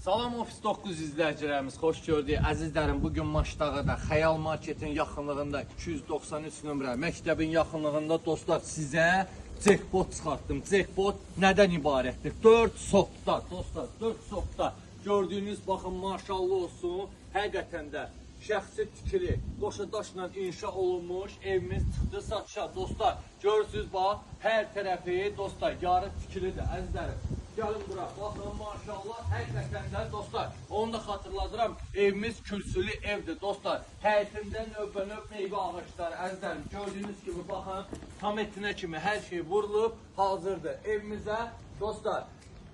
Salam Ofis 9 izləyicilərimiz, xoş gördük. Əzizlərim, bugün Maşdağıda, Xəyal Marketin yaxınlığında 293 nömrə məktəbin yaxınlığında dostlar sizə jackpot çıxartdım. Jackpot nədən ibarətdir? 4 sotda dostlar, 4 sotda. Gördüyünüz baxın maşallah olsun, həqiqətən də şəxsi tikili, qoşa daşla inşa olunmuş evimiz çıxdı satışa dostlar. Görürsünüz bax, hər tərəfi dostlar yarı tikilidir əzizlərim. Gəlin bura, baxın maşallah, həqiqətən də dostlar, onu da xatırladıram, evimiz kürsülü evdir dostlar. Həyətində növbə-növ meyvə ağacları əzizlərim, gördüyünüz kimi baxın, tam etinə kimi hər şey vurulub, hazırdır. Evimizə dostlar,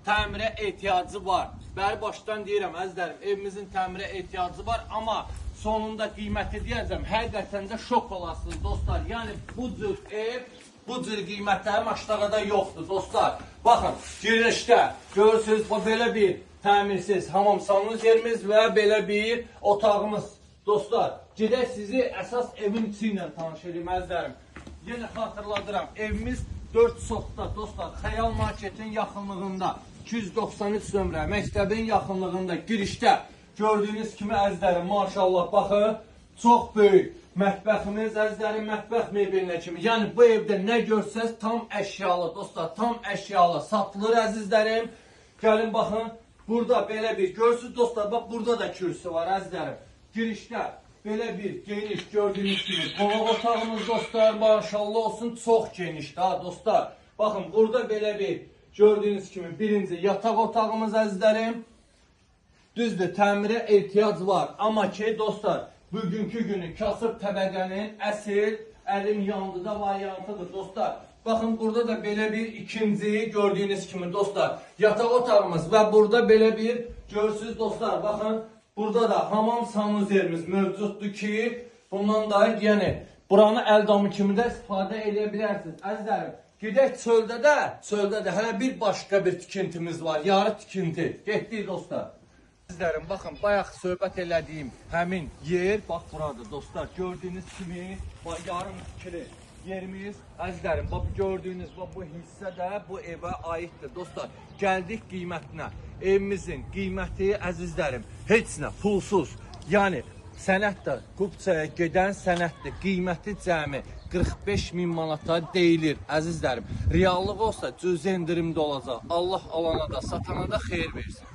təmirə ehtiyacı var. Bəri başdan deyirəm əzizlərim, evimizin təmirə ehtiyacı var, amma sonunda qiyməti deyəcəm, həqiqətən də şok olasınız dostlar. Yəni bu cür ev, bu cür qiymətlər Maşdağada yoxdur dostlar. Baxın, girişdə görürsünüz, bu belə bir təmirsiz hamam salon yerimiz və belə bir otağımız dostlar. Gedək sizi əsas evin içi ilə tanış edeyim əzizlərim. Yenə xatırladıram, evimiz 4 sotda dostlar, Xəyal Marketin yaxınlığında, 293 nömrə məktəbin yaxınlığında girişdə gördüyünüz kimi əzizlərim, maşallah baxın, çox böyük mətbəximiz əzizlərim, mətbəx mebelinə kimi. Yəni bu evdə nə görsəz tam əşyalı dostlar, tam əşyalı satılır əzizlərim. Gəlin baxın, burada belə bir görürsünüz dostlar, bax burada da kürsü var əzizlərim. Girişdə belə bir geniş gördüyünüz kimi qonaq otağımız dostlar, maşallah olsun, çox genişdir ha dostlar. Baxın burada belə bir gördüyünüz kimi birinci yataq otağımız əzizlərim. Düzdür, təmirə ehtiyac var. Amma ki dostlar, bugünkü günü kasıb təbəqənin əsl əlim yandıda variantıdır dostlar. Baxın burada da belə bir ikinci gördüyünüz kimi dostlar yataq otağımız və burada belə bir görürsünüz dostlar, baxın burada da hamam sanuzerimiz mövcuddur ki, bundan da yəni buranı əl damı kimi də istifadə edə bilərsiniz. Əzizlərim, gedək çöldə də hələ bir başqa bir tikintimiz var, yarı tikinti. Getdik dostlar. Əzizlərim, baxın, bayaq söhbət elədiyim həmin yer, bax buradır dostlar. Gördüyünüz kimi, bax, yarım tikili yerimiz. Əzizlərim, bax, gördüyünüz bax, bu hissə də bu evə aiddir dostlar. Gəldik qiymətinə. Evimizin qiyməti əzizlərim, heç nə, pulsuz. Yəni, sənəd də kupçaya gedən sənəddir. Qiyməti cəmi 45 min manata deyilir əzizlərim. Reallıq olsa cüzi endirimdə olacaq. Allah alana da, satana da xeyir versin.